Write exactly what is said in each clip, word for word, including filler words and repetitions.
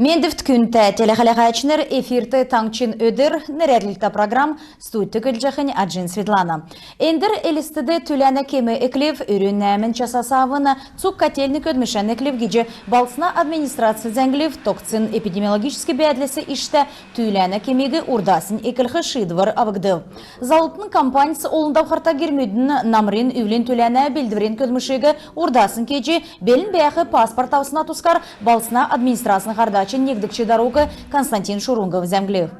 Мендвт, күндтә телехәләәчнр! Эфирт «Таңһчин өдр» нерәдлтә программ. Студьд көдлҗәхнь Аҗин Светлана. Эндр Элстд түләнә кем эклв. Өрүн нәәмн часас авн цуг котельн көдлмшән эклв гиҗ балһсна администрация зәңглв. Тогтсн эпидемиологическ бәәдләс иштә түләнә кемиг урдаснь эклх шиидвр авгдв. Заллтын компаньс олн давхрта гермүдин намрин-үвлин түләнә белдврин көдлмшиг урдаснь кеҗ, белн бәәх паспорт авсна тускар балһсна администрацин һардачин негдгч дарук Константин Шурунгов зәңглв.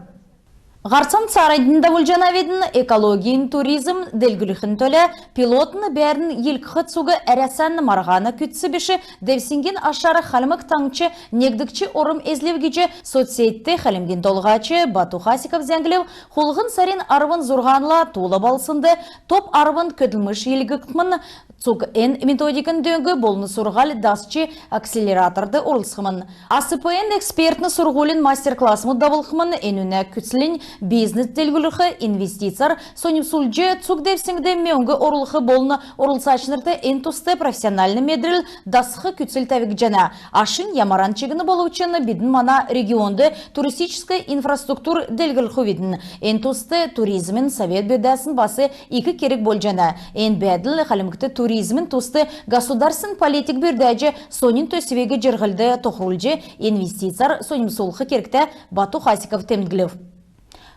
Һарцан цааранднь давулҗанавидн. Экологин туризм делгрүлхин төлә пилотн бәәрн йилһх цуг Әрәсән марһана күцц биш девсңгин ашар Хальмг Таңһч негдгч орм эзлв гиҗ соцсетьд Хальмгин Толһач Бату Хасиков зәңглв. Хулһн сарин арвн зурһанла Тула балһснд топ арвн көдлмш йилһгдхмн. Цуг эн методикин дөң болн сурһуль дасч акселераторд орлцхмн. АСПН экспертн сурһулин мастер-классмуд давулхмн. Энүнә күцлнь — бизнес делгрүлх, инвестицяр соньмсулҗ, цуг девсңгд мөңг орулх болн орлцачнрт эн туст профессиональн медрл дасх күцл тәвгдҗәнә. Ашнь ямаран чигн болвчн бидн мана регионд туристическ инфраструктур делгрүлхвидн. Эн туст туризмин совет бүрдәсн бас ик керг болҗана. Эн бәәдл Хальмгт туризмин туст государственн политик бүрдәҗ, соньн төсвиг җирһлд тохрулҗ, инвестицяр соньмсулх кергтә, Бату Хасиков темдглв.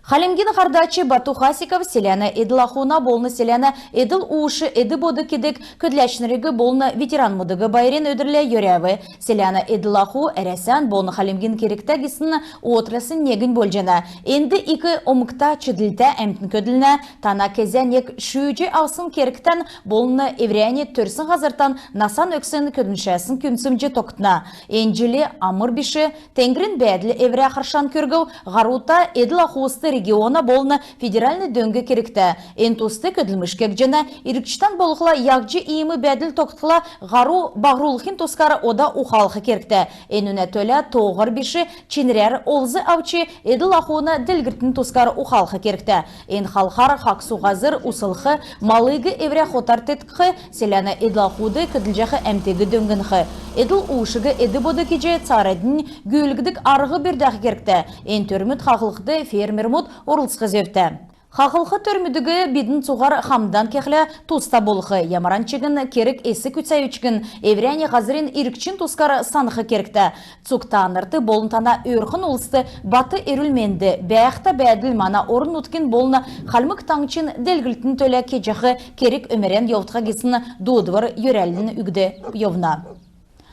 Хальмгин һардач Бату Хасиков селәнә эдл-ахуна болн селәнә эдл-уш, эд-бод кедг көдләчнриг болн ветеранмудыг байрин өдрлә йөрәв. Селәнә эдл-аху Әрәсән болн Хальмгин кергтә гисн отраслин негнь болҗана. Энд ик омгта, чидлтә әмтн көдлнә. Тана кезә нег шүүҗ авсн кергтән болн эврәннь төрсн һазртан насан өгсн көдлмшәсн күцәмҗ тогтна. Эн җил амр биш, теңгрин бәәдл эврә харшан күргв. Һарута эдл-ахуст региона болн федеральн дөң кергтә. Эн туст көдлмш кегдҗәнә. Иргчдән болхла, яһҗ иим бәәдл тогтхла, һару баһрулхин тускар ода ухалх кергтә. Энүнә төлә тооһар биш, чинрәр олз авч, эдл-ахуна делгрлтин тускар ухалх кергтә. Эн халхар хагсу һазр услх, малыг эврә хотар теткх, селәнә эдл-ахуд көдлҗәх әмтиг дөңнх. Эдл-уушиг эд-бод кеҗ, цааранднь гүүлгдг арһ бүрдәх кергтә. Эн төрмүд хаһлхд фермермүд орлцх зөвтә. Хаһлх төрмүдиг бидн цуһар хамдан кехлә туста болх. Ямаран чигн керг эс күцәв чигн, эврәннь һазрин иргчин тускар санх кергтә. Цуг таанрт болн тана өөрхн улст бат эрүл-менд, бәәхтә бәәдл, мана орн-нутгин болн Хальмг Таңһчин делгрлтин төлә кеҗәх керг өмәрән йовтха гисн дуудвр йөрәлин үгд йовна.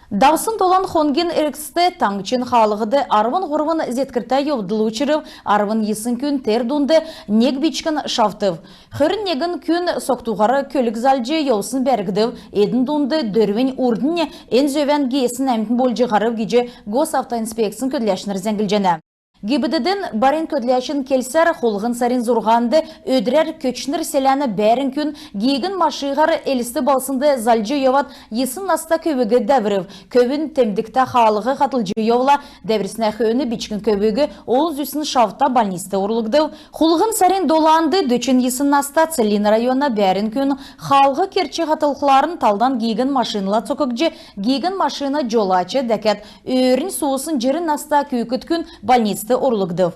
Давсн долан хонгин эргцд таңһчин хаалһд арвн һурвн зеткртә йовдл учрв. Арвн йисн күн, тер дунд нег бичкн, шавтв. Хөрн негн күн согтуһар көлг залҗ йовсн бәргдв. Эдн дунд дөрвнь урднь эн зөвән геесн әмтн болҗ һарв гиҗ Госавтоинспекцин көдләчнр зәңглҗәнә. ГИБДД-н барин көдләчин келсәр, хулһн сарин зурһанд өдрәр Көтчнр селәнә бәәрн күн гиигн машиһар Элст балһснд залҗ йовад йисн наста көвүг дәврв. Көвүн темдгтә хаалһ һатлҗ йовла. Дәврснә хөөн бичкн көвүг олн зүсн шавта больницд орулгдв. Хулһн сарин доланд дөчн йисн наста Целинн района бәәрн күн хаалһ керчҗ һатлхларн талдан гиигн машинла цокгдҗ, гиигн машина җолач дәкәд өөрнь суусн җирн наста күүкд күн больницд орулгдв.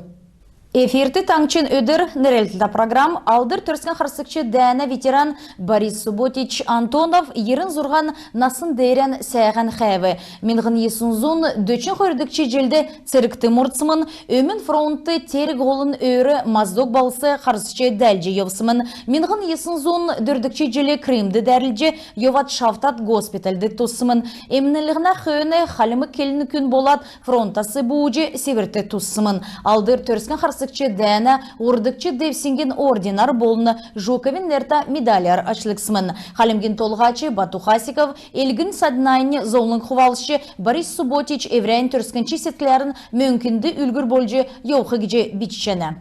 Эфирт «Таңһчин өдр» нерәдлтә программ. Алдр Төрскән харсгч дәәнә ветеран Борис Субботич Антонов йирн зурһан насн деерән сәәһән хәәв. Миңһн йисн зун дөчн хойрдгч җилд цергт мордсмн. Өмн фронтд Терек һолын өөр Моздок балһс харсҗ, дәәлдҗ йовсмн. Миңһн йисн зун дөрвдгч җил Крымд дәәлдҗ йовад, шавтад, госпитальд туссмн. Эмнлһнә хөөн хальмг келн күн болад, фронтас бууҗ, Сиврт туссмн. Алдр Төрскән харсгч дәәнә һурвдгч девсңгин орденар болн Жуковин нертә медаляр ачлгдсмн. Хальмгин Толһач Бату Хасиков элгн-саднаннь зовлң хувалцҗ, Борис Субботич эврәннь төрскнч седкләрн мөңкинд үлгүр болҗ йовх гиҗ бичҗәнә.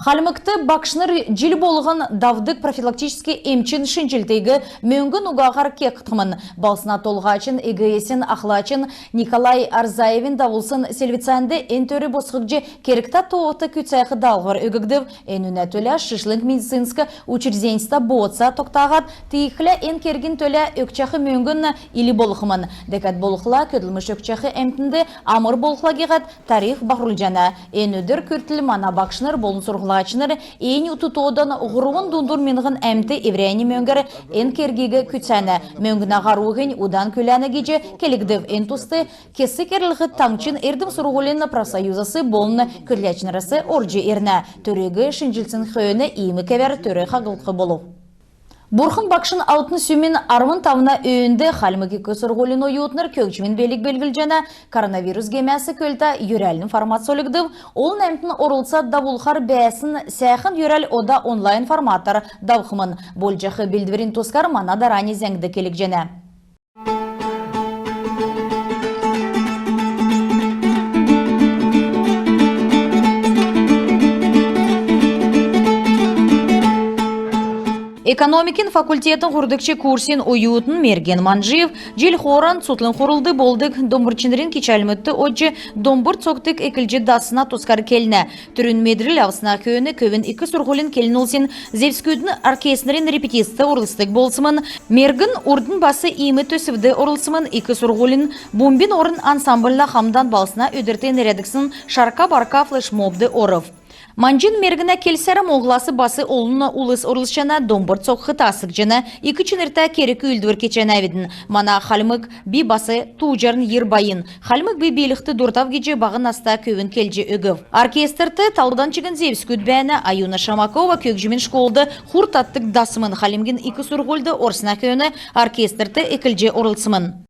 Хальмгт багшнр җил болһн давдг профилактическ эмчин шинҗллтиг мөңгн угаһар кегдхмн. Балһсна толһачин ЭГС-ин ахлачин Николай Арзаевин давулсн селвцәнд эн төр босхгдҗ, кергтә тоот күцәх даалһвр өггдв. Энүнә төлә шишлң медицинск учрежденьст бооца тогтаһад, тиигхлә эн кергин төлә өгчәх мөңгн ил болхмн. Дәкәд болхла көдлмш өгчәх әмтнд амр болхла гиһәд тариф баһрулҗана. Эн өдр күртл мана багшнр болн сурһлачнр эн ут тоодан һурвн дундур миңһн әмт эврәннь мөңгәр эн кергиг күцәнә. Мөңгнә һаруһинь удан күләнә гиҗ келгдв. Эн туст кесг эрлһ таңһчин эрдм-сурһулин профсоюзас болн көдләчнрәс орҗ ирнә. Төриг шинҗлсн хөөн иим кевәр төр хаһлх болв. Бурхн Багшин Алтн Сүмин арвн тавна өөнд Хальмг ик сурһулин оютнр көгҗмин белг белглҗәнә. Коронавирус гемәс көлтә йөрәлин формат сольгдв. Олн әмтн орлцад давулхар бәәсн сәәхн йөрәл ода онлайн форматар давхмн. Болҗах белдврин тускар мана дарани зәңгд келгдҗәнә. Экономикин факультетин һурвдгч курсин оютн Мерген Манҗиев җил хооран Цутхлң хурлд болдг домбрчнрин кичәлмүдт одҗ домбр цокдг эклҗ дассна тускар келнә. Түрүн медрл авсна хөөн көвүн ик сурһулин келн улсин зевсгүдин оркестрин репетицд орлцдг болсмн. Мерген урднь бас иим төсвд орлцсмн. Ик сурһулин «Бумбин орн» ансамбльла хамдан балһсна өдрт нерәдгдсн «Шарка-барка» флешмобд орв. Манҗин Мергнә келсәр, Моңһлас бас олн улс орлцҗана. Домбр цокх таасгдҗана. Ик чинртә керг-үүлдвр кеҗәнәвидн. Мана хальмг би бас тууҗарн йир байн. Хальмг би биилхд дуртав гиҗ баһ наста көвүн келҗ өгв. Оркестрт талдан чигн зевсгүд бәәнә. Аюна Шамакова көгҗмин школд хур татдг дасмн. Хальмгин ик сурһульд орсна хөөн оркестрт эклҗ орлцсмн.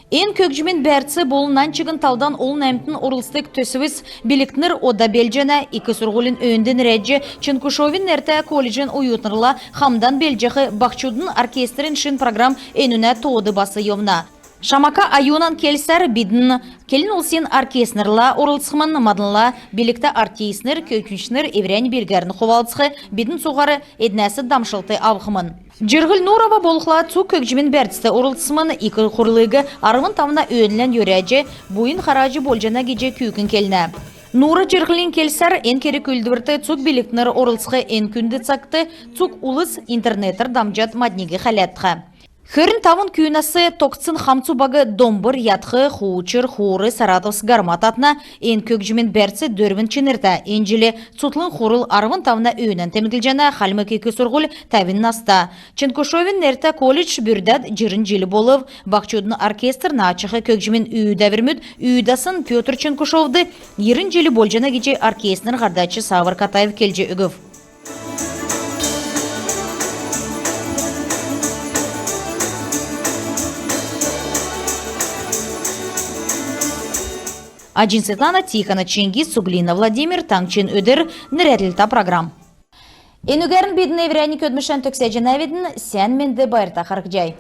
Эн көгҗмин бәрц болн нань чигн талдан олн әмтн орлцдг төсвс билгтнр ода белдҗәнә. Ик сурһулин өөнд нерәдҗ Чонкушовин нертә колледжин оютнрла хамдан белдҗәх баһчудын оркестрин шин программ энүнә тоод бас йовна. Шамака Аюнан келсәр, бидн келн улсин оркестрла орлцхмн, маднла билгтә артистнр, көгҗмчнр эврәннь билгәрн хувалцх, бидн цуһар эднәс дамшлт авхмн. Җирһл Нурова болхла цуг көгҗмин бәрцд орлцсмн. Ик хурлыг арвн тавна өөнлән йөрәҗ, буйн хараҗ болҗана гиҗ күүкн келнә. Нура Җирһлин келсәр, эн керг-үүлдврт цуг билгтнр орлцх. Эн күнд цагт цуг улс интернетәр дамҗад мадниг хәләтхә. Хөрн тавн күүнәс тогтсн хамцу баг домбр, ядх, хуучр, хуур, саратовск гарма татна. Эн көгҗмин бәрц дөрвн чинртә. Эн җил Цутхлң хурл арвн тавна өөнән темдглҗәнә. Хальмг ик сурһуль тәвн наста. Чонкушовин нертә колледж бүрдәд җирн җил болв. Баһчудын оркестр наадҗах көгҗмин үүдәврмүд үүдәсн Пётр Чонкушовд йирн җил болҗана гиҗ оркестрин һардач Савр Катаев келҗ өгв. Аҗин Светлана, Тихона Чингис, Суглина Владимир, «Таңһчин өдр» нерәдлтә программ. Энүгәрн бидн эврәннь көдлмшән төгсәҗәнәвидн. Сән менд, байрта харһцхай.